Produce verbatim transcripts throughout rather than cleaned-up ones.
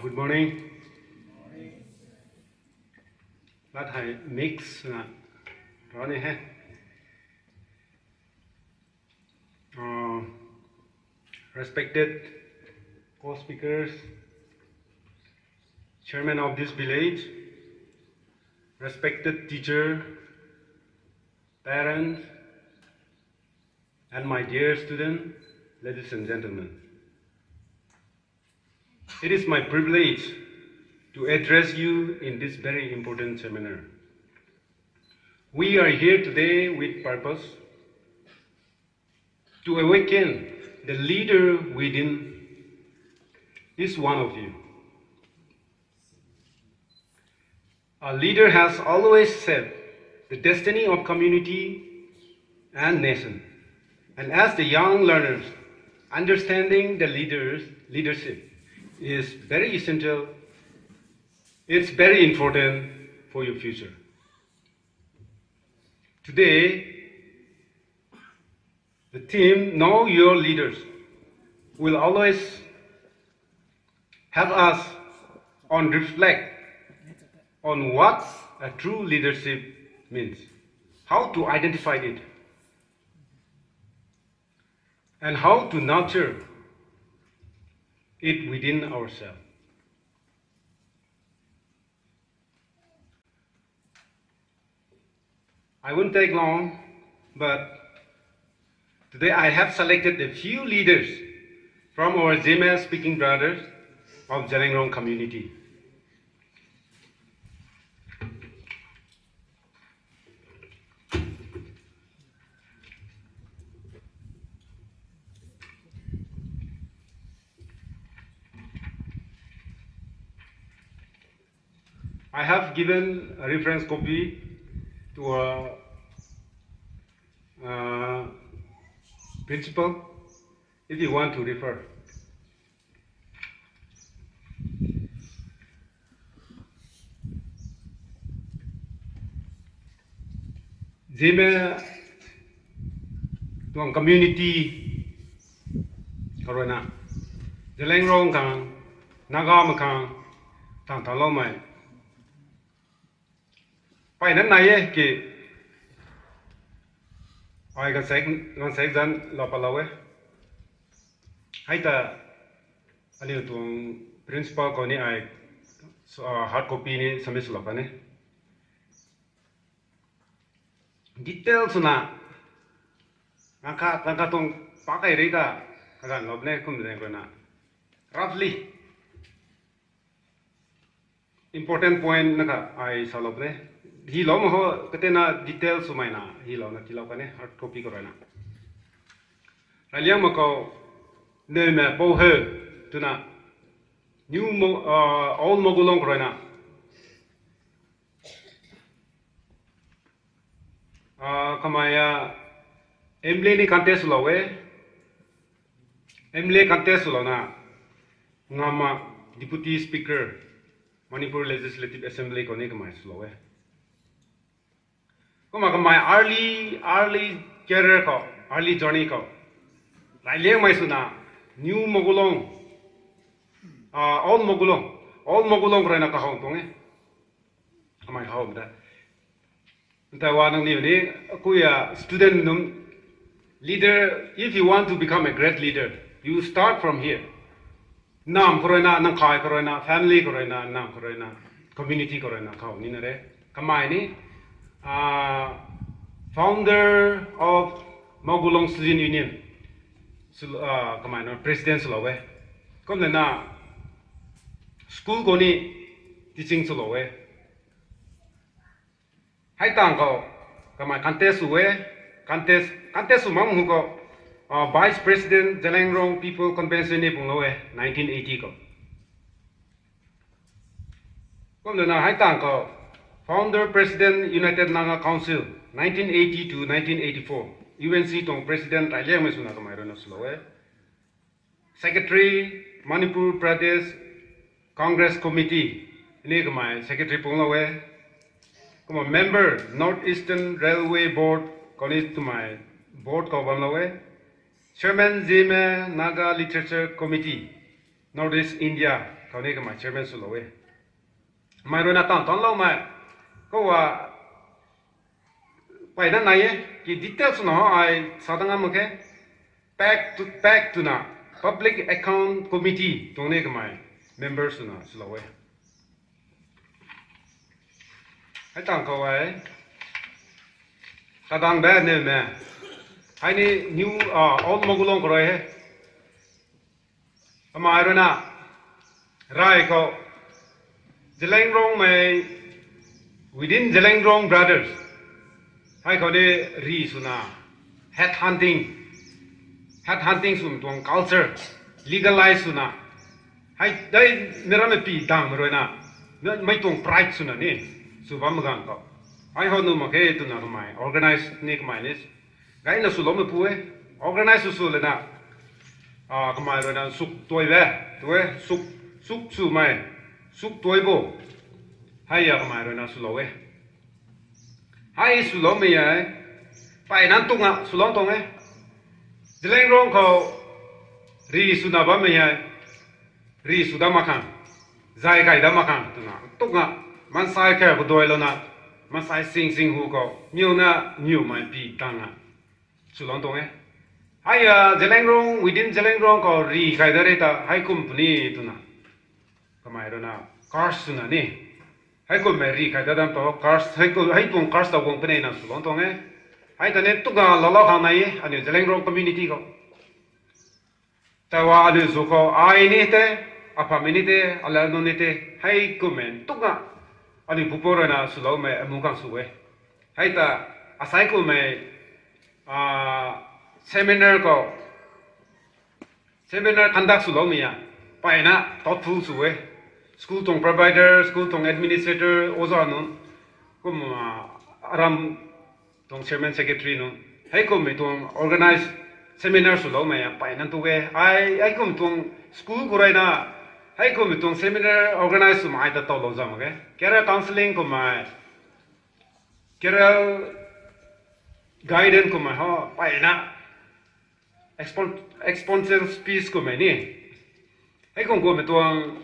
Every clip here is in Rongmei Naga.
Good morning. Lat hei mix na rani hai. Uh, respected co-speakers, chairman of this village, respected teacher, parents, and my dear student, ladies and gentlemen. It is my privilege to address you in this very important seminar. We are here today with purpose to awaken the leader within each one of you. A leader has always shaped the destiny of community and nation. And as the young learners, understanding the leaders' leadership is very essential. It's very important for your future. Today, the theme, Know Your Leaders, will always help us on reflect on what a true leadership means, how to identify it, and how to nurture it within ourselves. I won't take long, but today I have selected a few leaders from our Zeme speaking brothers of Zeliangrong community. I have given a reference copy to a, uh, principal if you want to refer. Zeme tuang community khou ruina, Zeliangrong khang, Naga mei khang, tang tangloumei peyna nai e ki, ai gaanvsaekc, gaanvsaekc zanc lou patlou e. Hei ta aniu tuang principal khou ni ai, uh, hard copy ni submit swlou kan e. Detail swna, ngakha, ngakha tuang pakei rui ta kaganvlou puni kum zaeng ruina, roughly important point na kha ai salou puni. Hylou mak khou katena detail swmei na hylouna tiilou kan e, hard copy khou ruina. Rayliangmei khou, Newmei Pouhe twna, New Mo-, uh, Old Mogulong khou ruina, ah, kamei, ah, M L A ni contest swlou e. M L A contest swlouna, Ngama Deputy Speaker, Manipur Legislative Assembly khou ni kamei swlou e. Kumna kamei early, early career khou, early journey khou, Rayliangmei swna, New Mogulong, ah, Old Mogulong, Old Mogulong khou ruina kahow tuang e. Kamei kahow ta Taiwan nangniw ni, akui a student nunc, leader, if you want to become a great leader, you start from here. Nam khou ruina, nang kai khou ruina, family khou ruina, nam khou ruina, community khou ruina kahow nina re. Kamei ni, ah, founder of Mogulong Student Union, sw-, ah, kamei na president swlou e. Kumna school khou ni teaching swlou e. Hei tang khou, kamei contest sw e, contest, contest sw mak hu khou, ah, Vice President Zeliangrong People Convention ni punglou e, nineteen eighty khou. Kumna hei tang khou, Founder President United Naga Council, nineteen eighty to nineteen eighty-four, U N C tuang President Rayliangmei swna kamei ruina swlou e. Secretary, Manipur Pradesh Congress Committee, ni kamei secretary punglou e. Kumna member, North Eastern Railway Board, khou ni kamei board khou bamlou e. Chairman Zeme Naga Literature Committee, North East India khou ni kamei chairman swlou e. Mei ruina tan tanloumei khou a, peyna nai e, ki details na ho ai sa dang am khe. Pact to, pact twna Public Account Committee tuang ni kamei member swna swlou e. Hei tang khou e, kadang da ne me. Hei ni new, ah, old Magulong khou rui he. Kamei ruina, rai khou, Zeliangrongmei, within Zeliangrong brothers, hei khou ni ri swna, head hunting, head hunting swmei tuang culture, legalize swna, hei dei, mi rammei pi dangmei ruina, mei tuang pride swna ni, sw bammei ganv khou. Hei hou nuh mak khe twna kamei, organize ni kamei ni, gayna swloumei pu e, organize sw sw lana, ah, kamei ruina suk tuai be, tu e, suk, suk swmei, suk tuai bo, hei a kamei ruina swlou e. Hei swloumei e, peyna ntunga swlou tuang e. Zeliangrong khou ri swna bammei hei, ri sw dat mak khang, zay kai dat mak khang twna, ntunga, maansei kha khou duailouna, maansei sing sing hu khou, niwna, niwmei pi tanga, swlou tuang e. Hei a, Zeliangrong, within Zeliangrong khou ri kai dat re ta, hei kum puni twna. Kamei ruina, curse swna ni. Hei kummei ri kai dat dam ta, curse, hei ku, hei tuang curse ta guang puni na swlou tuang e. Hei ta ni ntunga laalou khang nai e, aniu Zeliangrong community khou. Tawa aniu zu khou, ai ni te, aphamei ni te, alau nunc ni te, hei kummei ntunga, aniu pupou ruina swloumei amu khang sw e. Hei ta, asai kummei, ah, seminar khou, seminar conduct swloumei a, peyna thoughtful sw e. School tuang provider, school tuang administrator, oja nunc, kum, ah, aram tuang chairman secretary nunc, hei kummei tuang organize seminar swloumei a, peyna ntu e. Ai, hei kum tuang school khou ruina, hei kummei tuang seminar organize swmei ta towlou zam mak ge. Career counselling kummei, career guidance kummei ho, peyna expon-, exponential speech kummei ni. Hei kum kummei tuang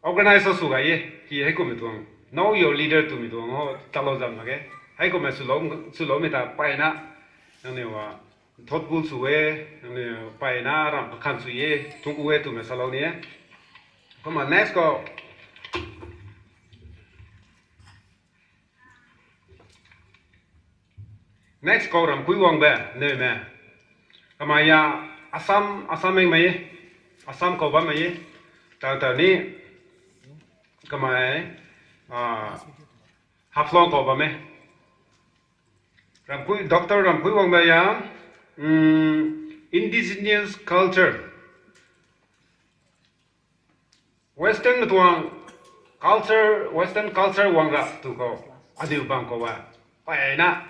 organize sw gay e, ki hei kummei tuang know your leader twmei tuang ho, talou zam mak ge. Hei kummei swlou, swloumei ta peyna, nangniw a, thoughtful sw e, nangniw peyna ram kakhan sw e, thung ku e twmei salou ni e. Kumna next khou, next khou Ramkhui Wangbe, neu me. Kamei a Assam, Assam mei mei, Assam khou bammei e. Tang tang ni, kamei, ah, Haflong khou bam e. Ramkhui, Doctor Ramkhui Wangbe a, um, indigenous culture, Western mei tuang culture, Western culture guang ra tu khou, aniu bam khou a, peyna,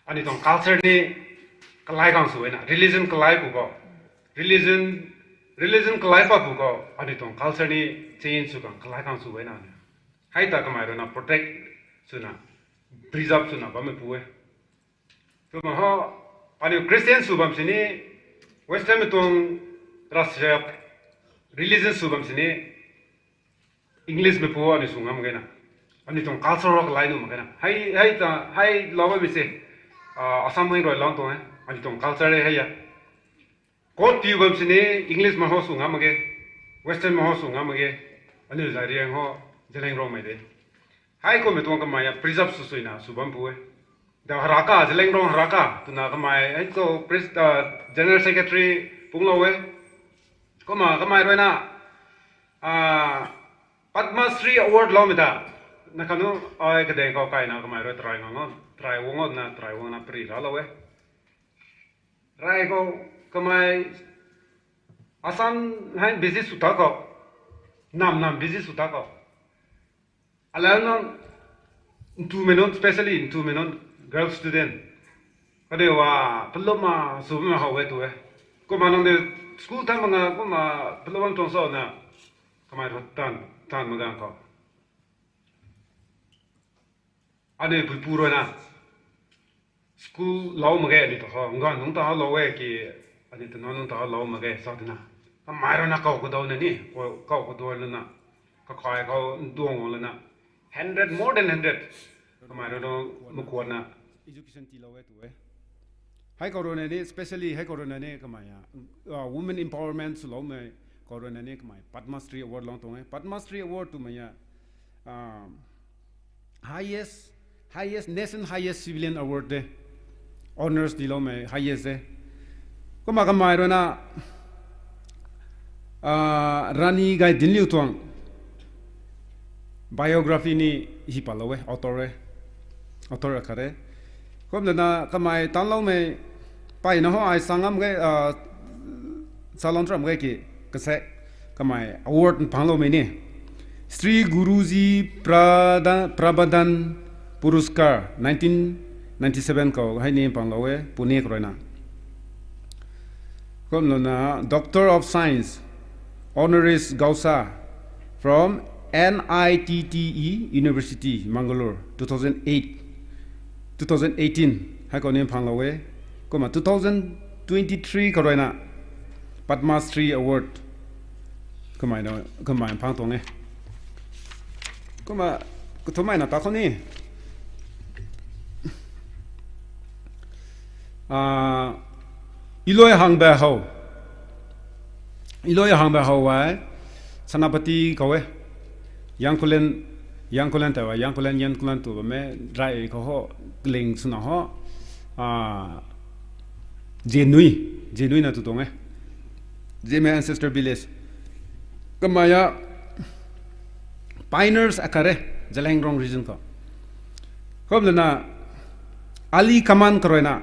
aniu tuang culture ni kalai khang sw e na, religion kalai pu khou, religion, religion kalai pat pu khou, aniu tuang culture ni change sw khang kalai khang sw e na. Hei ta kamei ruina protect swna, preserve swna bammei pu e. Twmei ho, aniu Christian sw bam sini, Western mei tuang ras religion sw bam sini, English mei pu aniu sw ngam mak ge na. Aniu tuang culture ho kalai nuh mak ge na. Hei, hei ta, hei lou bammei se, ah, Assam hei rui lou tuang e. Aniu tuang culture e hei a. Coat piu bam sini English mei ho sw ngam mak ge, Western mei ho sw ngam mak ge, aniu zariang ho, Zeliangrongmei de. Hei kummei tuang kamei a preserve sw swna sw bam pu e. Da Haraka, Zeliangrong Haraka twna kamei hei khou pres-, ah, General Secretary punglou e. Kumna kamei ruina, ah, Padma Shri Award loumei ta, na kanu, ai kadeng khou kaina kamei rui try ngam o, try guang o na, try guangna pri raclou e. Rai khou kamei Assam hei visit sw ta khou, nam nam visit sw ta khou, alau nunc, ntumei nunc, specially ntumei nunc, girl student, kaniw a palum a sw bammei how e tu e. Kumna nang de school than mak nga kumna palum bam tuang sa na, kamei rui tan, tan mak ganv khou aniu puipu ruina, school lou mak ge aniu ta ho, nganv nungc ta ho lou e ki, aniu ta nunc nungc ta ho lou mak ge sa tina. Kamei rui na kaw kadau na ni, kaw, kaw kadau lana, kakai khou nduang lana, hundred, more than hundred. Kamei rui na makuatna education tiilou e tu e. Hei khou rui na ni, specially hei khou rui na ni kamei a, uh, women empowerment swloumei khou rui na ni kamei Padma Shri Award lung tuang e. Padma Shri Award twmei a, um, highest, highest, nation highest civilian award de. Honours tiiloumei highest de. Kumna kamei rui na, ah, Rani Gaidinliu tuang biography ni hi palou e, author e. Author akhat e. Kumna kamei tanloumei mpeyna hou ai sa ngam ge, ah, salon tram ge ki, kase, kamei award phangloumei ni Shri Guruji Prada-, Prabodhan Puraskar nineteen ninety-seven khou hei ni panglou e, Pune khou rui na. Kumna Doctor of Science, honoris causa from N I T T E University, Mangalore, two thousand eight, two thousand eighteen, hei khou ni panglou e. Kumna two thousand twenty-three khou rui na Padma Shri Award kamei na, kamei phang tuang e. Kumna kathumhmei na ta khou ni, ah, Iloi Hangba How. Iloi Hangba How e, Senapati khou e. Yangkulen, Yangkulen ta e, Yangkulen, Yangkulen tu bam e, rai khou ho, ling swna ho, ah, Zenui, Zenui na tu tuang e. Zeme ancestor village. Kamei a pioneers akhat e, Zeliangrong region khou. Kumna Ali Kaman khou rui na,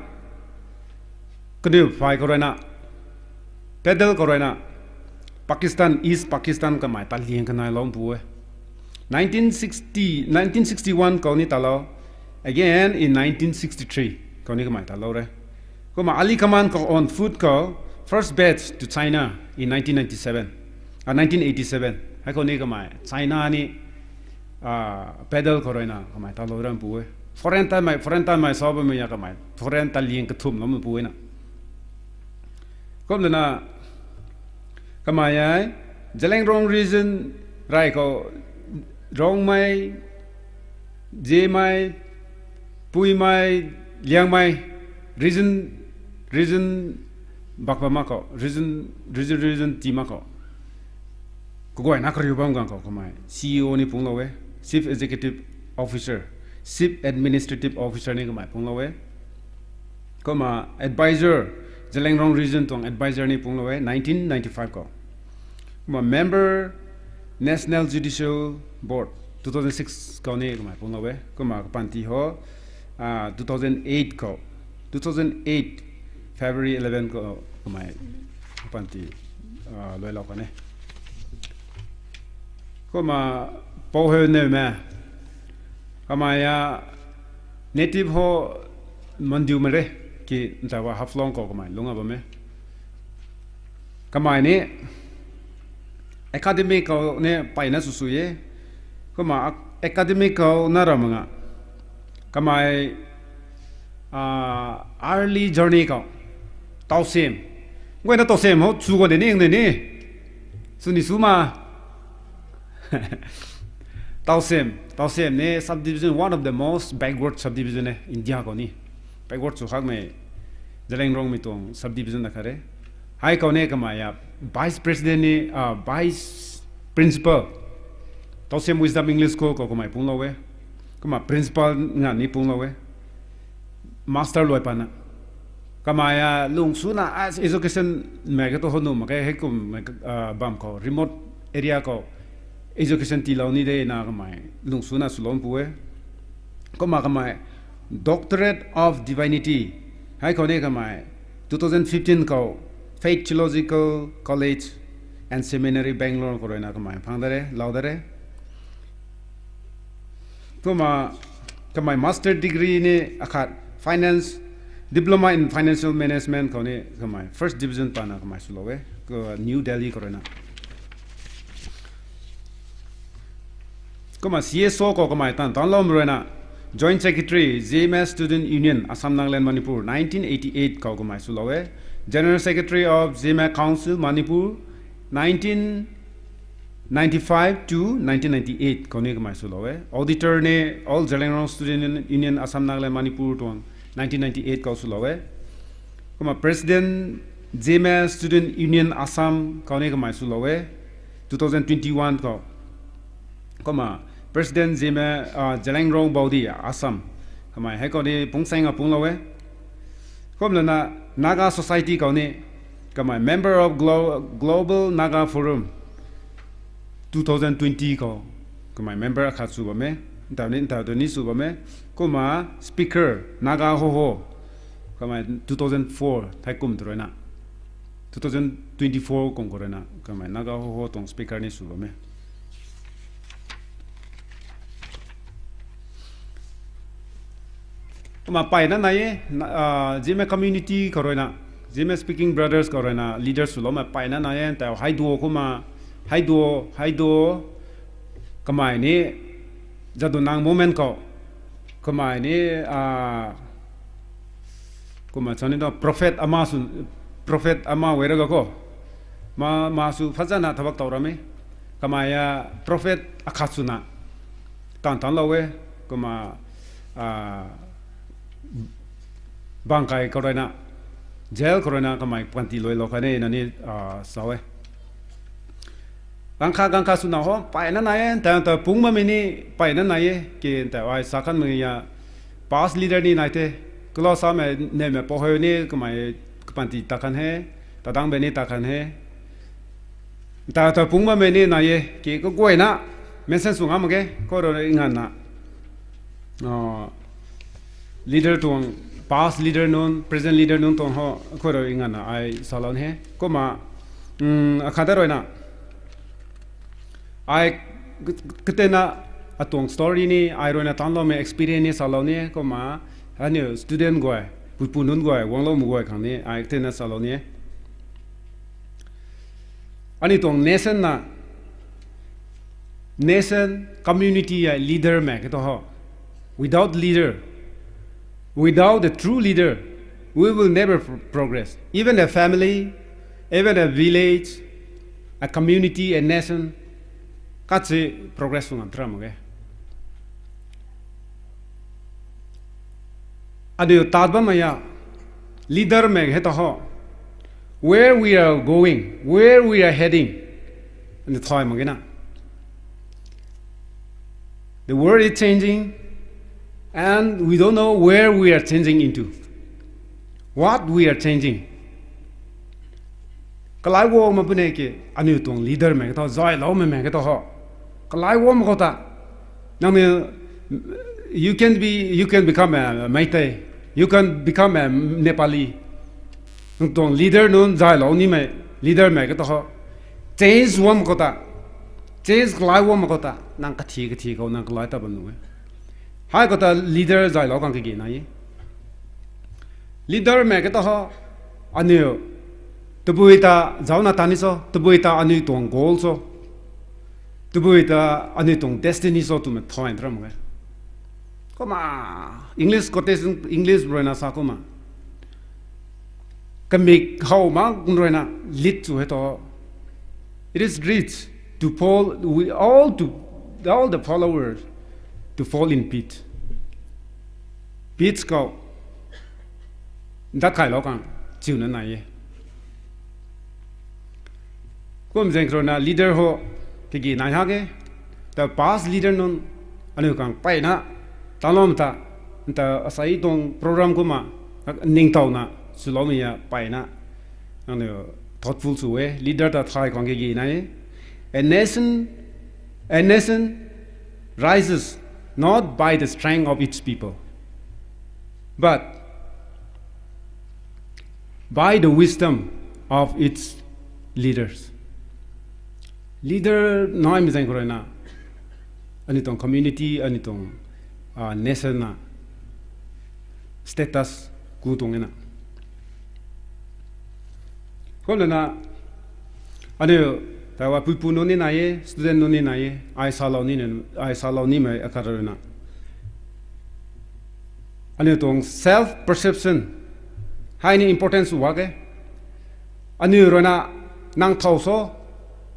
kaniw phay khou rui na, pedal khou rui na, Pakistan, East Pakistan kamei taliang kanei lou pu e. Nineteen sixty, nineteen sixty-one khou ni talou, again in nineteen sixty-three khou ni kamei talou re. Kumna Ali Kaman khou on foot khou first batch to China in nineteen ninety-seven, ah, nineteen eighty-seven. Hei khou ni kamei China ni, ah, pedal khou rui na kamei talou ram pu e. Foreign tanmei, foreign tanmei sa bammei a kamei foreign taliang kathumh lou pu e na. Kumna kamei e, Zeliangrong region rai khou Rongmei, Zemei, Puimei, Liangmei, region, region bak bam mak khou, region, region, region ti mak khou, kaguayna kariu bam gang khou kamei C E O ni punglou e, Chief Executive Officer, Chief Administrative Officer ni kamei punglou e. Kumna advisor, Zeliangrong region tuang advisor ni punglou e, nineteen ninety-five khou. Kumna member, National Judicial Board, two thousand six khou ni kamei punglou e. Kumna kapanty ho, ah, two thousand eight khou, two thousand eight February eleven khou kamei kapanty, ah, luailou kan e. Kumna pou hei newmei, kamei a native ho Mandiumei re, ki ntauva Haflong khou kamei lungc a bam e. Kamei ni academic khou ni mpeyna sw sw e. Kumna academic khou na ram nga, kamei, ah, early journey khou Tousem, guayna Tousem hou sw khou de ni, ng de ni, sw ni sw ma. Tousem, Tousem ni subdivision, one of the most backward subdivision e India khou ni. Backward sw khakmei Zeliangrongmei tuang subdivision akhat e. Hei khou ni kamei a vice president ni, ah, vice principal, Tousem Wisdom English School khou kamei punglou e. Kumna principal nganv ni punglou e, master luai patna. Kamei a lung swna as education mei ka tu hou nuh mak khe, heikum, ah, bam khou remote area khou education tiilou ni de na kamei lung swna swlou pu e. Kumna kamei Doctorate of Divinity, hei khou ni kamei two thousand fifteen khou Faith Theological College and Seminary, Bangalore khou rui na kamei phang da re, lou da re. Kumna kamei master degree ni akhat, finance, Diploma in Financial Management khou ni kamei first division pana kamei swlou e, New Delhi khou rui na. Kumna C S O khou kamei tan tanloumei rui na, Joint Secretary, Zeme Student Union, Assam, Nagaland, Manipur, nineteen eighty-eight khou kamei swlou e. General Secretary of Zeme Council, Manipur, Nineteen ninety-five to nineteen ninety-eight khou ni kamei swlou e. Auditor ni All Zeliangrong Student Union Assam Nagaland Manipur tuang nineteen ninety-eight khou swlou e. Kumna President Zeme Student Union Assam khou ni kamei swlou e, two thousand twenty-one khou. Kumna President Zeme, uh, Zeliangrong Baudi Assam, kamei hei khou ni pungsaeng a punglou e. Kumlana Naga Society khou ni kamei member of Glo- Global Naga Forum two thousand twenty khou kamei member akhat sw bam e. Ntaw ni ntaw tw ni sw bam e. Kumna speaker Naga Hoho kamei two thousand four thei kum tw ruina, two thousand twenty-four kum khou ruina kamei Naga Hoho tuang speaker ni sw bam e. Kumna mpeyna nai e, Zeme community khou ruina, Zeme speaking brothers khou ruina leaders swloumei mpeyna nai e. Ntaw Haiduo kumna, Haiduo, Haiduo, kamei ni Jadonang movement khou, kamei ni, kumna chani ta prophet ama sw, prophet ama guay rui ga khou, ma ma sw phazana thabak tow ram e. Kamei a prophet akhat swna taanv taanlou e. Kumna bangkai khou ruina, jail khou ruina kamei panty luilou khatni nani sa e. Ganv khat ganv khat swna ho mpeyna nai e. Ntaw ta pung bammei ni mpeyna nai e. Ke ntaw ai sa khanmei a past leader ni nai the. Kalou samei nemmei paheu ni kamei kapanty ta khan he, tadang be ni ta khan he. Ntaw ta pung bammei ni nai e. Ke kaguayna mention sw ngam mak ge, khou rui nganvna leader tuang, past leader nunc, present leader nunc tuang ho khou rui nganvna ai salou ni he. Kumna akhat ruina ai katina atuang story ni, ai ruina taanloumei experience ni salou ni e. Kumna aniu student guay, puipu nunc guay, guangloumei guay khang ni ai katina salou ni e. Aniu tuang nation na, nation, community a leader mei ke tu ho. Without leader, without a true leader, we will never progress. Even a family, even a village, a community, a nation, khat si progress sw ngam tram mak ge. Aniu tat bammei a leader mei hei ta ho, where we are going, where we are heading, aniu thay mak ge na. The world is changing, and we don't know where we are changing into, what we are changing. Kalai guang mak puni ke, aniu tuang leader mei ke tu, zayloumei mei ke tu ho. Kalai guang mak khou ta, nangniw, you can be, you can become a Meitei, you can become a Nepali. Nang tuang leader nunc zaylou nimei leader mei ke tu ho. Change guang mak khou ta, change kalai guang mak khou ta, nang kathi kathi khou nang kalai ta bam nuh e. Hei khou ta leader zaylou khang kage nai e. Leader mei ke tu ho, aniu tabui ta zaucna ta ni cho, tabui ta aniu tuang goal cho, tabui ta aniu tuang destiny cho twmei thay tram mak e. Kumna English quotation, English ruina sa kumna, kamik how mak ruina lead sw hei tu, it is rich to fall, we all to, all the followers to fall in pit. Pit khou dat khaylou khang chiuna nai e. Kum zaeng khou ruina leader ho kage nai hak e. Ta past leader nunc aniu khang mpeyna taloumei ta, ta asei tuang program kumna ningtowna swloumei a mpeyna nangniw thoughtful sw e. Leader ta thay khang kage nai e. A nation, a nation rises not by the strength of its people, but by the wisdom of its leaders. Leader naimei zaeng khou ruina aniu tuang community, aniu tuang nation na status ku tuang e na. Kumlana aniu taiwa puipu nunc ni nai e, student nunc ni nai e, ai salou ni, ai salou nimei akhat ruina, aniu tuang self perception hei ni importance wak e. Aniu ruina nang thow cho,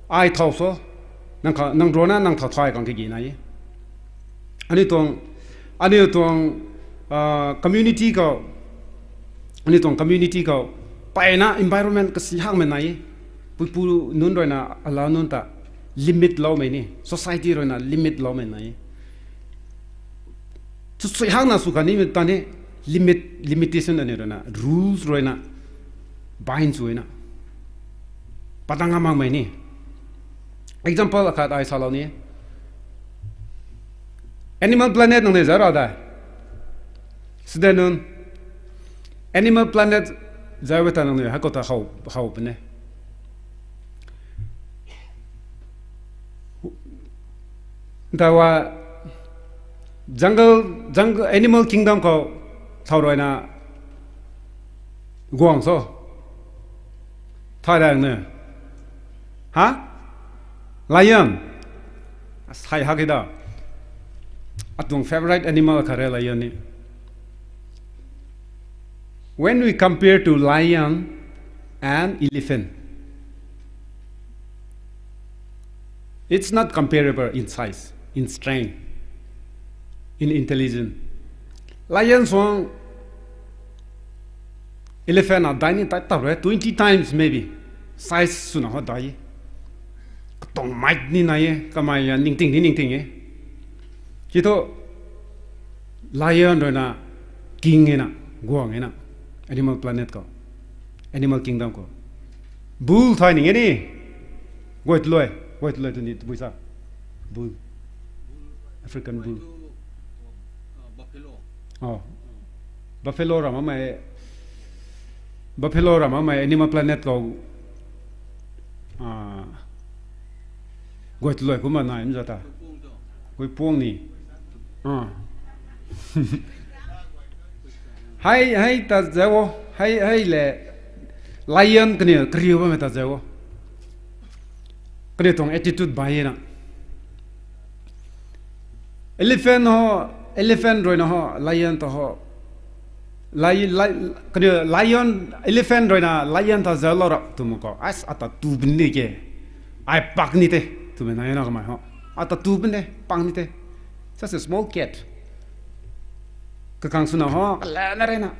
Ai thau so, nang kha, nang drone na, nang thau thay kang kagi nai e. Aniu tuang, aniu tuang, ah, community khou, aniu tuang community khou, mpeyna environment kasi hakmei nai e. Puipu nunc rui na, alau nunc ta, limit loumei ni, society rui na limit loumei nai e. Sw, sui hak na sw kha nimei ta ni, limit, limitation aniu rui na, rules rui na, bind sw na. Patang amangmei ni. Example akhat ai salou ni. Animal Planet nang ni zara da. Student nunc. Animal Planet zara ta nang ni, hei khou ta how, how puni. Dawa jungle, jungle, animal kingdom khou thau rui na guang so. Thay rang ne. Ha? Lion. Sai hak da. Atuang favorite animal khat re lion ni. When we compare to lion and elephant, it's not comparable in size, in strength, in intelligence. Lion suang elephant na dai ni tai tap re, twenty times maybe. Size swna ho dai. Katuang might ni nai e, kamei ya ningting ni ningting e. Ki thu lion rui na king e na, guang e na, Animal Planet khou, Animal Kingdom khou. Bull thay ning e ni. Guay tlui, guay tlui tu ni tabui sa. Bull. African bull. Oh. Buffalo ram amei, buffalo ram amei Animal Planet khou, ah, guay tlui kumna nai mza ta. Guay puang ni. Ah. Hei, hei ta zau o, hei, hei le lion kaniw kariu bammei ta zau o. Kaniw tuang attitude bai e na. Elephant ho, elephant rui na ho, lion ta ho. Lion, lion, kaniw lion, elephant rui na lion ta zau lou rap twmei khou, as, ata tu puni ke. Ai pak ni the, twmei nai na kamei ho. Ata tu puni, pak ni the. Such a small cat. Kakang swna ho, kalana re na.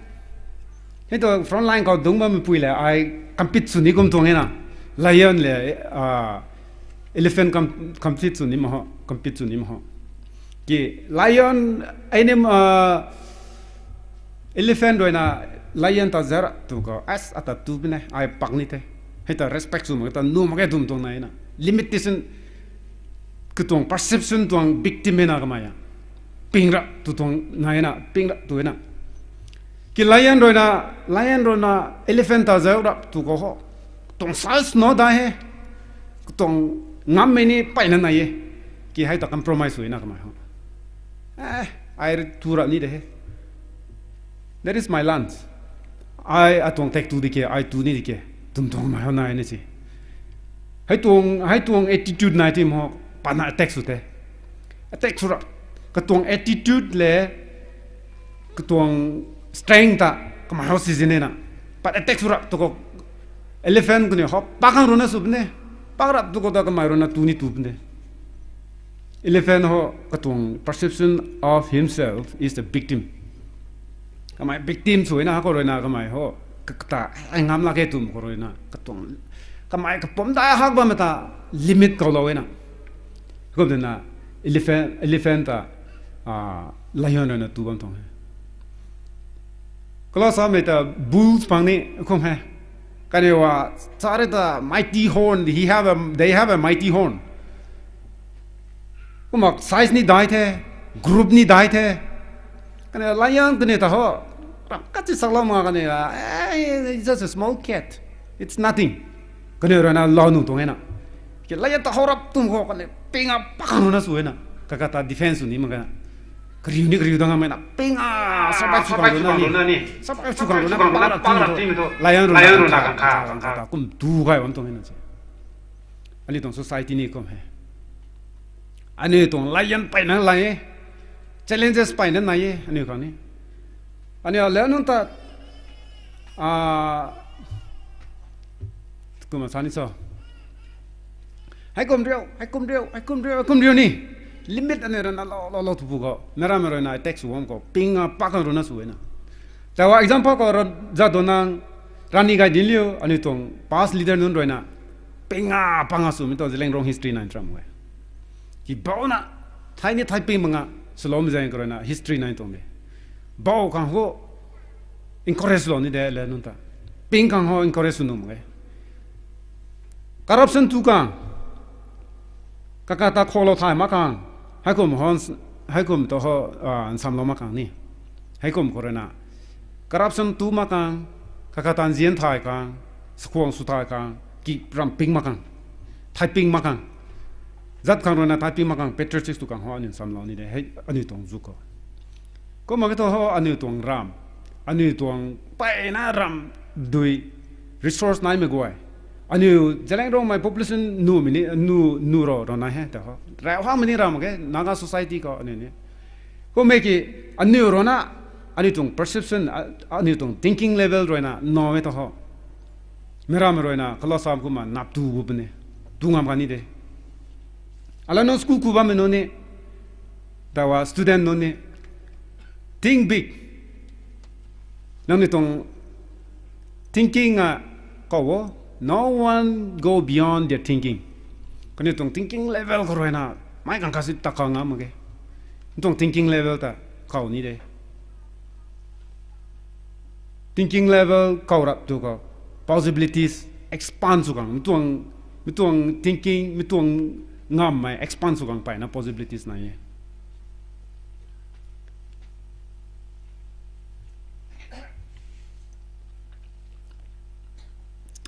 Hei tu front line khou dungc bammei pui le, ai compete sw ni kum tuang e na. Lion le, ah, elephant com-, compete sw ni ma ho, compete sw ni ma ho. Ki lion, anim, ah, elephant rui na lion ta zara tu khou, as, ata tu puni, ai pak ni the. Hei ta respect sw mak ta, nu mak ge dum tuang nai na. Limitation, katuang perception tuang victim e na kamei a. Ping ra tu tuang nai na, ping ra tu e na. Ki lion rui na, lion rui na elephant ta zau rap tu khou ho. Katuang size no dai he. Katuang ngammei ni mpeyna nai e. Ki hei ta compromise sw e na kamei ho. Eh, ai tu ra ni de he. That is my land. Ai atuang attack tu di ke, ai tu ni di ke. Tum tuang mei ho nai ni si. Hei tuang, hei tuang attitude nai tim ho, pana attack sw the. Attack sw ra, katuang attitude le, katuang strength ta, kamei ho season e na. Pat attack sw ra tu khou, elephant kaniw ho, pak ang rui na sw puni. Pak rap tu khou ta kamei rui na tu ni tu puni. Elephant ho, katuang perception of himself is the victim. Kamei victim sw e na, khou rui na kamei ho, ka-, kata, ai ngam lak e twmei khou rui na, katuang, kamei kapumc dai hak bammei ta, limit khou lou e na. Kum de na, elephant, elephant ta, ah, lion rui na tu bam tuang e. Kalou samei ta bulls pang ni kum he. Kaniw a, sari ta mighty horn, he have a, they have a mighty horn. Kumna size ni dai the, group ni dai the. Kaniw lion kaniw ta ho, ram kachi saklou ma kaniw a, eh, it's just a small cat. It's nothing. Kaniw rui na lou nu tuang e na. Ki lion ta ho rap tum khou kaniw ping a pak rui na sw e na. Kakata defense sw ni mak ka na. Kariu ni kariu dang amei na. Ping a, survive sw kang rui na ni. Survive sw kang rui na, pak rap tum khou. Lion rui na kang kha, kang kha ta kum tu gay bam tuang e na si. Aniu tuang society ni kum he. Aniu tuang lion mpeyna lai e. Challenges mpeyna nai e, aniu khang ni. Aniu le nunc ta, ah, kumna sa ni so. Heikum riu, heikum riu, heikum riu, heikum riu ni. Limit aniu rui na lou, lou, lou tu pu khou. Meic rammei rui na attack sw bam khou. Ping a pak khang rui na sw e na. Tei wa example khou ra, Jadonang, Rani Gaidinliu, aniu tuang past leader nunc rui na. Ping a pak a swmei tuang Zeliangrong history nai ram e. Ki bau na, thai ni thai ping mak a, swloumei zaeng khou rui na history nai tuang de. Bau khang ho, encourage lou ni de le nunc ta. Ping khang ho encourage sw nuh mak e. Corruption tu khang, kakata kholou thay mak khang, heikum ho, heikum tu ho, ah, nsamlou mak khang ni. Heikum khou rui na. Corruption tu mak khang, kakata nzian thay khang, sakhuang sw thay khang, ki ram ping mak khang, thai ping mak khang. Zat khang rui na thai ping mak khang, patriotic tu khang ho aniu nsamlou ni de, hei aniu tuang zu khou. Kumna ke thu ho aniu tuang ram, aniu tuang mpeyna ram dui, resource naimei guay. Aniu Zeliangrongmei population numei ni, nu, nu ro, ro nai he, ta ho. Rau hangmei ni ram ke, Naga society khou aniu ni. Kummei ki, aniu rui na, aniu tuang perception, a-, aniu tuang thinking level rui na, no e ta ho. Meic rammei rui na, kalo sam kumna, nap tu gu puni. Tu ngam kani de. Ala nunc school ku bammei nunc ni, tei wa student nunc ni, think big. Nangniw tuang thinking a, kau o, no one go beyond their thinking. Kaniw tuang thinking level khou rui na, mei khang kasi ta kau ngam mak ge. Nang tuang thinking level ta kau ni de. Thinking level kau rap tu khou, possibilities expand sw khang, mi tuang, mi tuang thinking, mi tuang ngammei expand sw khang mpeyna possibilities nai e.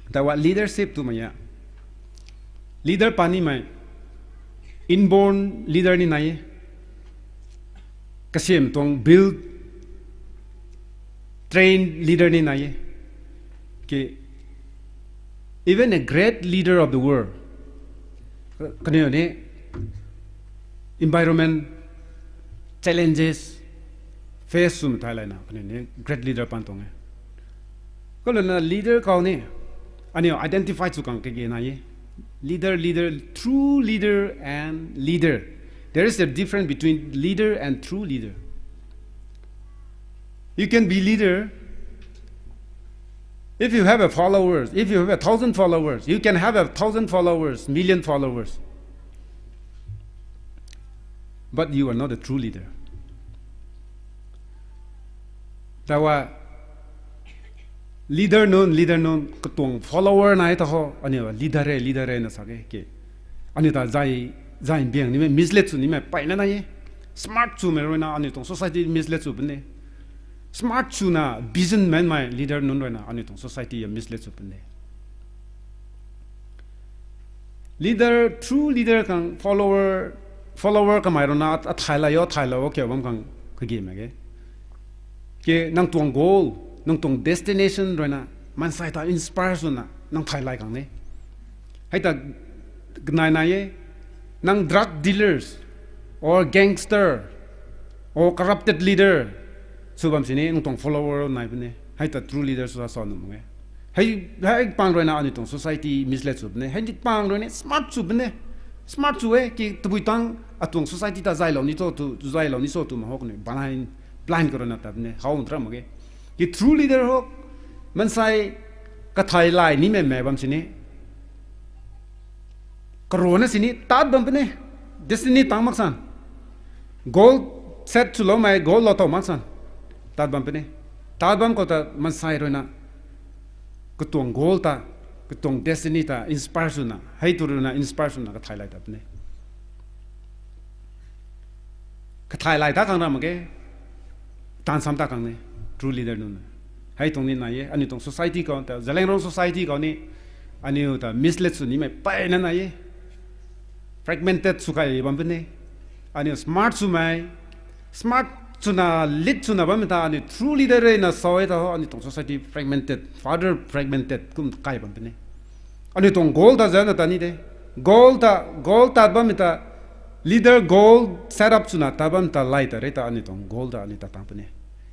Tei wa leadership twmei a. Leader panimei, inborn leader ni nai e. Kasiam tuang build, train leader ni nai e. Ki, even a great leader of the world, kaniw ni environment challenges face swmei thai layna, kaniw ni great leader pan tuang e. Kumna leader khou ni, aniu identify sw khang kage nai e. Leader, leader, true leader and leader. There is a difference between leader and true leader. You can be leader if you have a followers, if you have a thousand followers, you can have a thousand followers, million followers. But you are not a true leader. Tei wa leader nunc, leader nunc, katuang follower nai ta ho, aniu leader e, leader e na sa ke, ke. Aniu ta zai, zai biang nimei, mislead sw nimei mpeyna nai e. Smart swmei rui na, aniu tuang society mislead sw puni. Smart swna, vision manmei leader nunc rui na, aniu tuang society a mislead sw puni. Leader, true leader khang follower, follower kamei rui na, a, athaylay o, thaylou o, kiu bam khang kage mak ge. Ke nang tuang goal, nang tuang destination rui na, maansei ta inspire swna, nang thaylay khang ni. Hei ta, nai nai e, nang drug dealers, or gangster, or corrupted leader, sw bam sini, nang tuang follower nai puni. Hei ta true leader sw sa sa nuh mak e. Hei, hei pang rui na aniu tuang society mislead sw puni. Hei pang rui ni smart sw puni. Smart sw e, ki tabui tang atuang society ta zaylou ni cho tu, zaylou ni cho twmei hok ni, blind, blind khou rui na tat puni. How ntra mak ge. Ki true leader hok, maansei kathaylay nimei mei bam sini. Karuna sini, tat bam puni. Destiny tang mak san. Goal set swloumei, goal lou tow mak san. Tat bam puni. Tat bam khou ta maansei rui na, katuang goal ta, katuang destiny ta inspire swna, hei tu rui na inspire swna kathaylay tat puni. Kathaylay ta khang ram mak ge, taanv sam ta khang ni, true leader nunc. Hei tuang ni nai e, aniu tuang society khou ta, Zeliangrong society khou ni, aniu ta mislead sw nimei mpeyna nai e. Fragmented sw kai bam puni. Aniu smart swmei, smart swna, lead swna bammei ta, aniu true leader e na sa e ta ho, aniu tuang society fragmented, further fragmented kum kai bam puni. Aniu tuang goal ta zana ta ni de. Goal ta, goal tat bammei ta, leader goal set up swna tat bam ta lay ta re ta aniu tuang goal ta aniu ta tang puni.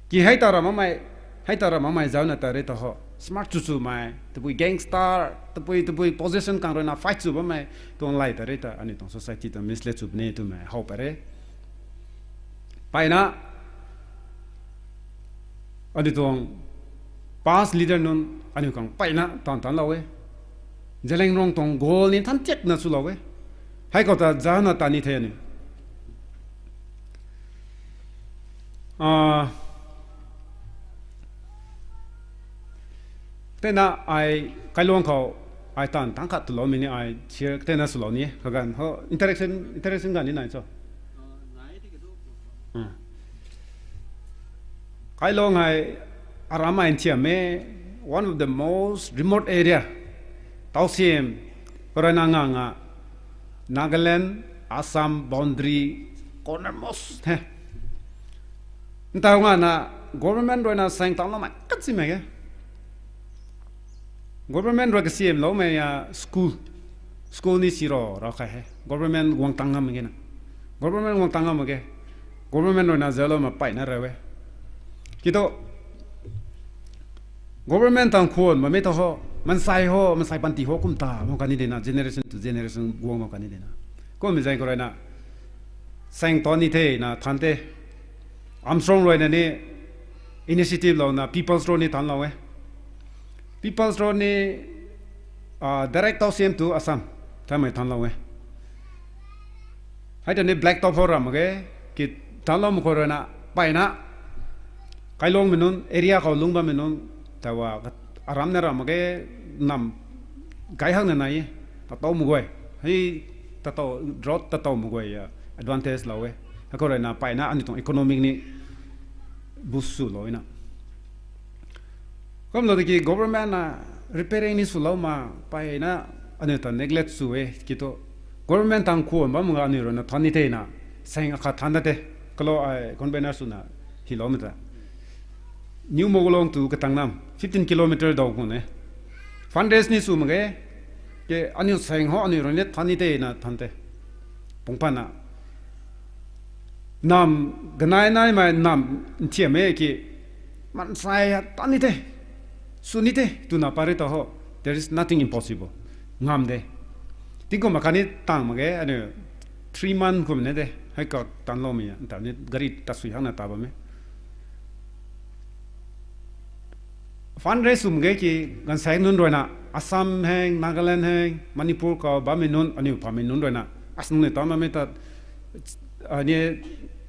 Ki hei ta ram makmei, hei ta ram makmei zana ta re ta ho. smart chu chumei, tabui gangster, tabui tabui position khang ruina fight chu bammei tuang lay ta re ta, aniu tuang society ta mislead chu puni twmei how pat re. Mpeyna, aniu tuang past leader nunc aniu khang mpeyna taanv taanlou e. Zeliangrong tuang goal ni than tiakna swlou e. Hei khou ta zana tat ni the aniu. Tena ai kailuang khou ai taanv tangc khat twloumei ni ai share tena swlou ni e. Kaganv ho interaction, interaction ganv ni nai cho. Kailuang hei aram ai nthiam e, one of the most remote area. Tausiam, karuina ngang a, Nagaland, Assam boundary cornermost the. Ntaw nga na government ruina saeng taanloumei katsimei e. Government rui kasiamloumei a school, school ni siro ra kha he. Government guang tang ngam ge na. Government guang tang ngam ge. Government ruina zalou ma mpeyna ra e. Kitu government tang khwan bammei ta ho, mansei ho, mansei panty ho kum ta mo kani de na, generation to generation guang mo kani de na. Kummei zaeng khou ruina saeng taan ni the na than the. Armstrong ruina ni initiative louna People's Road ni taanlou e. People's Road ni direct Tausiam to Assam tamei taanlou e. Hei ta ni black top ho ram mak ge, ki taanlou mak khou ruina mpeyna kailuangmei nunc, area khou lungc bammei nunc, tawa aram na ram mak ge, nam gay hakna nai e, tatow mak guay. Hei tatow, road tatow mak guay advantage lou e. Hei khou ruina mpeyna aniu tuang economic ni boost swlou na. Kumlou tiki government na repairing ni swlou ma mpeyna aniu ta neglect sw e kitu. Government tang khwan bam nga aniu ruina than ni the na, saeng akhat than ta the. Kalou ai convener swna hyloumei ta New Mogalong tu katang nam fifteen kilometer daw khwan e. Fundraise ni sw mak ge, ke aniu saeng ho aniu ruina than ni the na than the. Pungpana nam ganai naimei nam nthiam e ki, mansei taan ni the, sw ni the twna pary ta ho, there is nothing impossible. Ngam de. Tingkum akhatni tang mak ge, aniu three month kum ne de, hei ka taanloumei a, ntaw ni gari ta sui hakna ta bam e. Fundraise sw mak ge ki, ganvsaekc nunc ruina Assam heng, Nagaland heng, Manipur khou bammei nunc, aniu phamei nunc ruina as nunc ni tan bammei ta, ni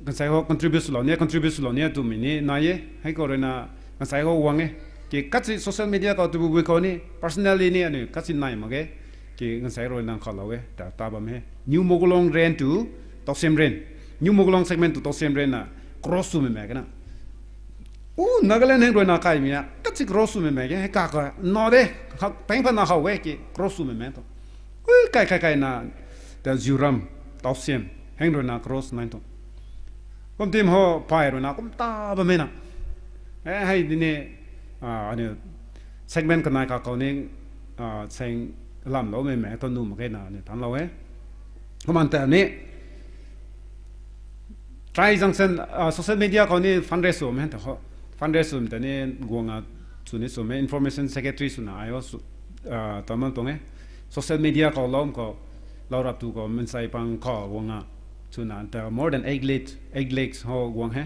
ganvsaekc khou contribute swlou ni, contribute swlou ni twmei ni nai e. Hei khou ruina ganvsaekc khou guang e ki, katsi social media khou tabui bui khou ni personally ni aniu katsi nai mak ge ki, ganvsaekc ruina khalou e ta ta bam e. New Mogalong ran to Tausiam ran, New Mogalong segment to Tausiam ran na cross swmei mak ge na. U Nagaland heng ruina kaimei a katsi cross swmei mak ge, hei kaka na de, pang pha na how e ki cross swmei mak tu. Ui kai kai kai na, ta Ziuram, Tausiam heng ruina cross nai tu. Kum tim ho phay ruina kum ta bammei na. E hei di ni, aniu segment kanei kakhou ni saeng lamloumei mak tu nuh mak ge na ni tanlou e. Kumna ta ni Tri Junction, social media khou ni fundraise swmei ta ho. Fundraise swmei ta ni guang a sw ni swmei information secretary swna ai o, taman tuang e. Social media khou lou khou, lou rap tu khou mansei pang khou guang a swna ta more than eight lakh, eight lakhs ho guang he.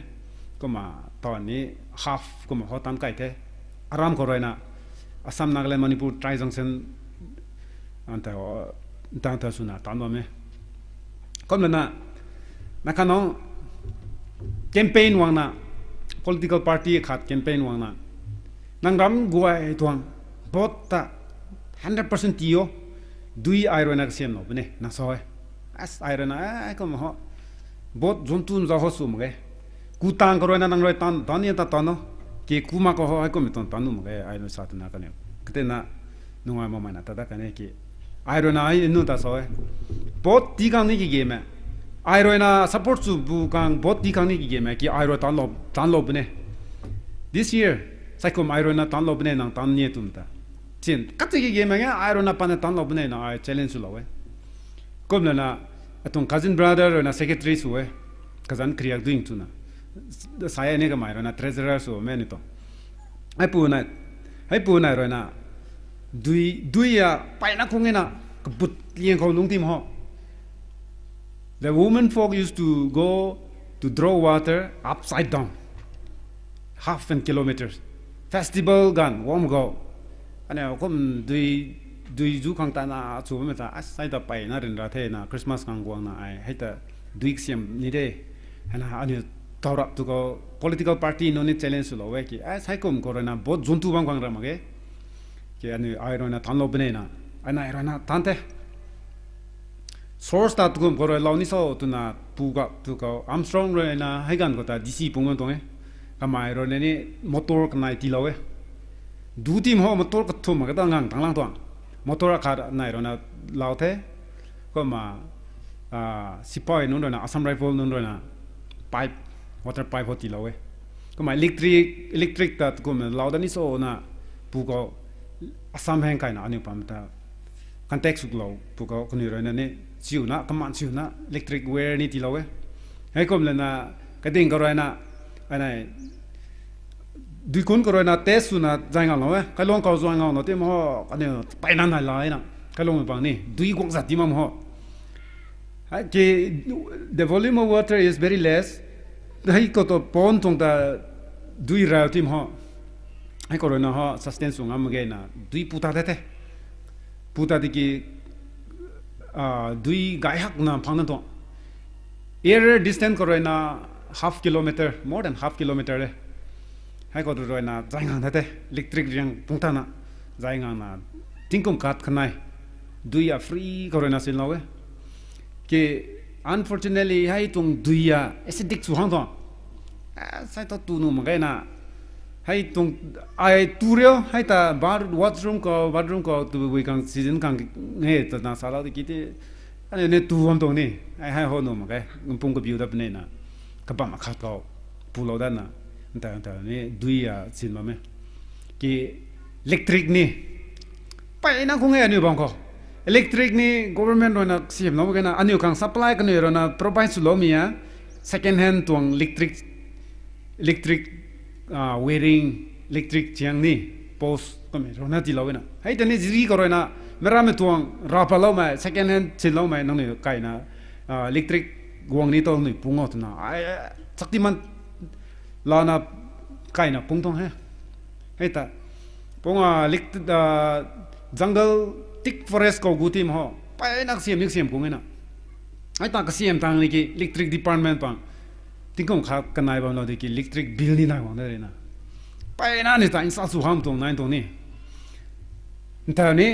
Kumna ta ni half kumna ho tan kai the. Aram khou ruina Assam, Nagaland, Manipur, Tri Junction anta, anta, anta swna tan bam e. Kumlana, na khanung campaign guangna, political party khat campaign guangna, nang ram guay tuang vote ta hundred percent ti o, dui ai ruina kasiamlou puni na sa e. As ai ruina, ai kumna ho, vote zun tun zau ho sw mak ge. Ku tang khou ruina nang rui tan, tan ni ta tan o. Ki ku mak khou ho, hei kummei tuang tan nuh mak ge, ai rui sa twna kaniw. Katina, nungai makmei na ta dat kan e ki. Ai ruina ai nu ta sa e. Vote tii khang ni kigame. Ai ruina support sw bu khang vote tii khang ni kigame ki ai rui tanlou, tanlou puni. This year, saikum ai ruina tanlou puni nang tan ni twmei ta. Chin, katsi kigame nge ai ruina pana tanlou puni na ai challenge swlou e. Kumlana, atuang cousin brother ruina secretary sw e. Kazanc kariak duing twna. Sai ni kamei ruina treasurer swmei ni tuang. Ai puna, Hei pu nai ruina, dui, dui a peyna kung e na, kabut liang khou lungc tim ho. The women folk used to go to draw water upside down, half an kilometers. Festival ganv guang khou, aniu kum dui, dui zu khang ta na chu bammei ta, a sai ta peyna ryanra the na, Christmas khang guangna ai hei ta dui kasiam ni de. Hei na aniu tau rap tu khou political party nunc ni challenge swlou e ki, a sai kum khou ruina vote zun tu bam khang ra mak ge. Ki aniu ai ruina tanlou pune na, ai nai ruina tan the. Source ta tu kum khou rui lou ni so twna pu gap tu khou Armstrong ruina hei ganv khou ta D C pung bam tuang e. Kamei ruina ni motor kanei tiilou e. Du tim ho motor kathum mak ka ta ngang tang lang tuang. Motor akhat nai ruina lau the. Kumna, sipai nunc ruina, Assam Rifle nunc ruina pipe, water pipe ho tiilou e. Kumna electric, electric ta kum lau da ni so na pu khou Assam heng kaina aniu pam ta contact swlou pu khou kaniw ruina ni siuna, kaman siuna electric wire ni tiilou e. Hei kum lana kading khou ruina, anei, dui kun khou ruina test swna zay nganglou e. Kailuang khou zay nganglou ti mo, aniu peyna nai la na. Kailuangmei pang ni dui guang zat ti mam ho. Hei ki, the volume of water is very less. Hei khou tu pond tuang ta dui rau tim ho. Hei khou ruina ho sustain sw ngam mak ge na dui pu ta the the. Pu ta tiki, dui gay hakna phang na tuang. Air distance khou ruina half kilometer, more than half kilometer e. Hei khou tu ruina zay ngang the the, electric riang pung tana, zay ngangna, tingkum khat kanei, dui a free khou ruina sinlou e. Ki, unfortunately, hei tuang dui a acidic sw hang tuang. Sai tu tu nuh mak ge na. Hei tuang, ai tu riu, hei ta bath, washroom khou, bathroom khou, tubui khang, season khang, nge, twna salou di ki ti, aniu ni tu bam tuang ni, ai hei ho nuh mak ge, pung kabiu dat pune na, kabam akhat khou, pulou datna, nta, nta ni, dui a sin bam e. Ki, electric ni, peyna kung e aniu bang khou. Electric ni government ruina siamlou mak ge na, aniu khang supply kaniw ruina provide swloumei a, second hand tuang electric, electric wiring, electric chiang ni, post kamei ruina tiilou e na. Hei ta ni ziri khou ruina, meic rammei tuang ra paloumei, second hand sinloumei nangniw kaina, electric guang ni tau nui pung o twna, ai, Shaktiman lana kaina pung tuang he. Hei ta, pung a, jungle, thick forest khou gu tim ho, peyna kasiam ni kasiam kung e na. Hei ta kasiam tang ni ki electric department pang tingkum khat kanei bamlou di ki electric bill ni nai guang de rui na. Peyna ni ta insa sw ham tuang nai tuang ni. Nthau ni,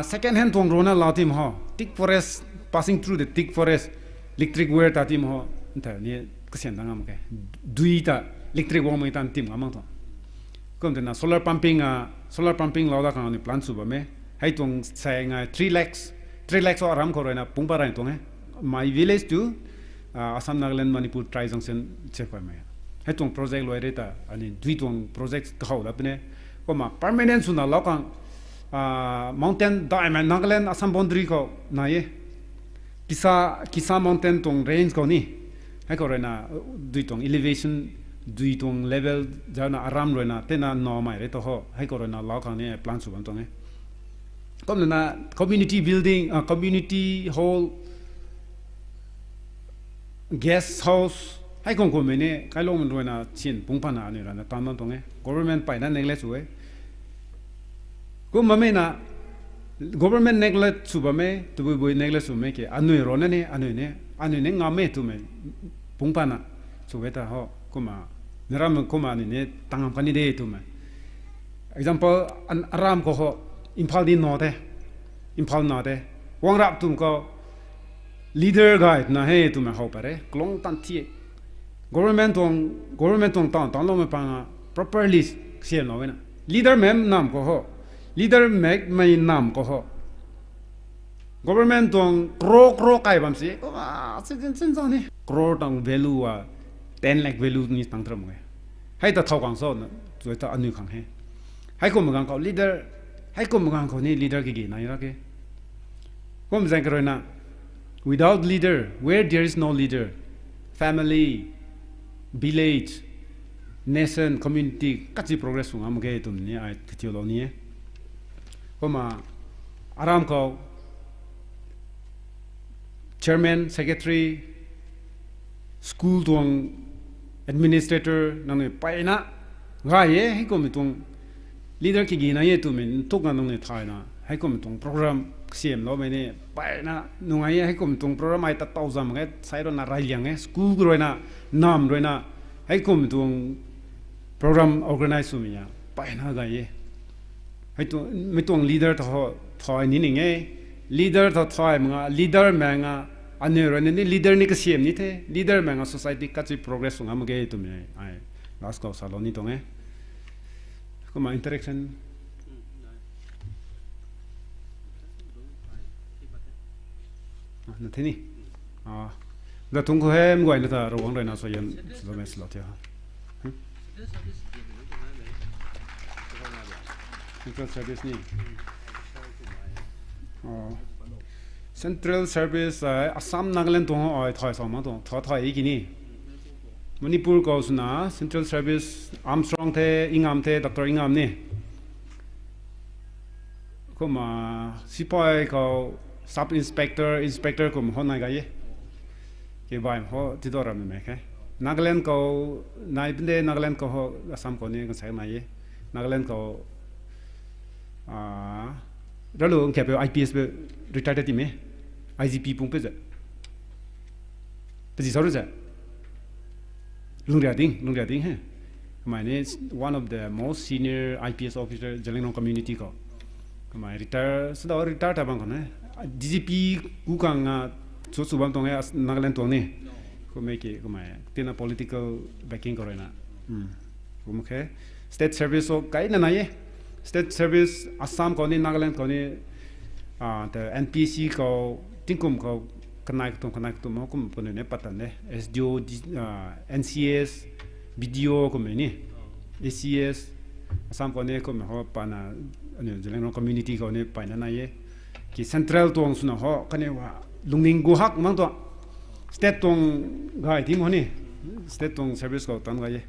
second hand tuang ruina lau tim ho, thick forest, passing through the thick forest, electric wire ta tim ho, nthau ni kasiam ta ngam mak khe. Dui ta electric guangmei tan tim ngam mak tuang. Kum twna solar pumping, solar pumping lou da khang ni plan sw bam e. Hei tuang saeng a three lakhs, three lakhs o aram khou ruina pung pat rey tuang e. My village to Assam, Nagaland, Manipur, Tri Junction se kuaymei. Hei tuang project luai rui ta, ani dui tuang project kahou dat pune. Kumna permanent swna lou khang, mountain daihmei Nagaland, Assam boundary khou nai e. Kisa, Kisa Mountain tuang range khou ni. Hei khou ruina, dui tuang elevation, dui tuang level, zana aram ruina, tena nawmei rui ta ho. Hei khou ruina lou khang ni plan sw bam tuang e. Kumna community building, community hall, guest house, hei khang kummei ni, kailungmei ruina sin pung patna aniu ruina tan bam tuang e. Government peyna neglect sw e. Kumna mei na, government neglect sw bam e, tabui bui neglect sw mei ke, aniu ruina ni, aniu ni, aniu ni ngam e twmei, pung patna, sw e ta ho, kumna, neic ram kumna aniu ni, tang ngam kan ni de twmei. Example, aram khou ho, Imphal di na the, Imphal na the, guang rap tum khou, leader gay twna he twmei how pat re, kalung tan thi e. Government tuang, government tuang tawn tawn loumei pang a, properly siamlou e na. Leader mei nam khou ho, leader mei nam khou ho. Government tuang crore crore kai bam si, crore tuang value a, ten lakh value ni tang tram e. Hei ta thow khang so na, zui ta aniu khang he. Hei kumna gang khou leader, hei kumna gang khou ni leader kage nai ra ke. Kum zaeng kha ruina, without leader, where there is no leader, family, village, nation, community kachi progress sw ngam ge twmei ni ai kathiulou ni e. Kumna aram khou chairman, secretary, school tuang administrator nangniw peyna gay e, heikummei tuang leader kigina e twmei nthukna nangniw thayna heikummei tuang program kasiamloumei ni peyna nung ai e. Heikummei tuang program ai ta taw zam e, sai ruina ray liang e, school ruina, nam ruina, heikummei tuang program organize swmei a peyna gay e. Hei tu, mei tuang leader ta ho, thay ni ning e. Leader ta thay mak nga, leader mei nga, aniu ruina ni leader ni kasiam ni the, leader mei nga society kachi progress sw ngam ge twmei ai last khou salou ni tuang e. Kumna interaction. Ah, na the ni. Ah, la tuang khou he mguayna ta Ravguangc ruina suaihiam swlou mei swlou the. Central service ni. Oh. Central service ai Assam, Nagaland tuang ai thay sa mak tuang, tha thay e ki ni. Manipur khou swna central service Armstrong the, Ingam the, Doctor Ingam ni. Kumna sipai khou sub inspector, inspector kum ho nai gay e. Kibay ho tido rammei khe. Nagaland khou nai pinde, Nagaland khou ho, Assam khou ni kansak nai e. Nagaland khou, ah, ralu nkiapeu I P S pe retire ti me. I G P pung pe ze. Pazi sa ru ze. Lungria ding, lungria ding he. Kamei ni one of the most senior I P S officer Zeliangrong community khou. Kamei retire, sida retire ta bang khou ne. D G P ku kang, ah, chu chu bam tuang e, Nagaland tuang ni. Kummei ki, kamei tina political backing khou ruina. Kum khe. State service o kaina nai e. State service Assam khou ni, Nagaland khou ni, ah, the N P C khou, tingkum khou, kanei katum, kanei katum, kum puni ne patan de. S D O, D-, ah, N C S, B D O kummei ni. A C S, Assam khou ni kummei ho pana, aniu Zeliangrong community khou ni peyna nai e. Ki central tuang swna ho, kaniw lungning gu hak mang tuang. State tuang gay thim ho ni. State tuang service khou tan gay e.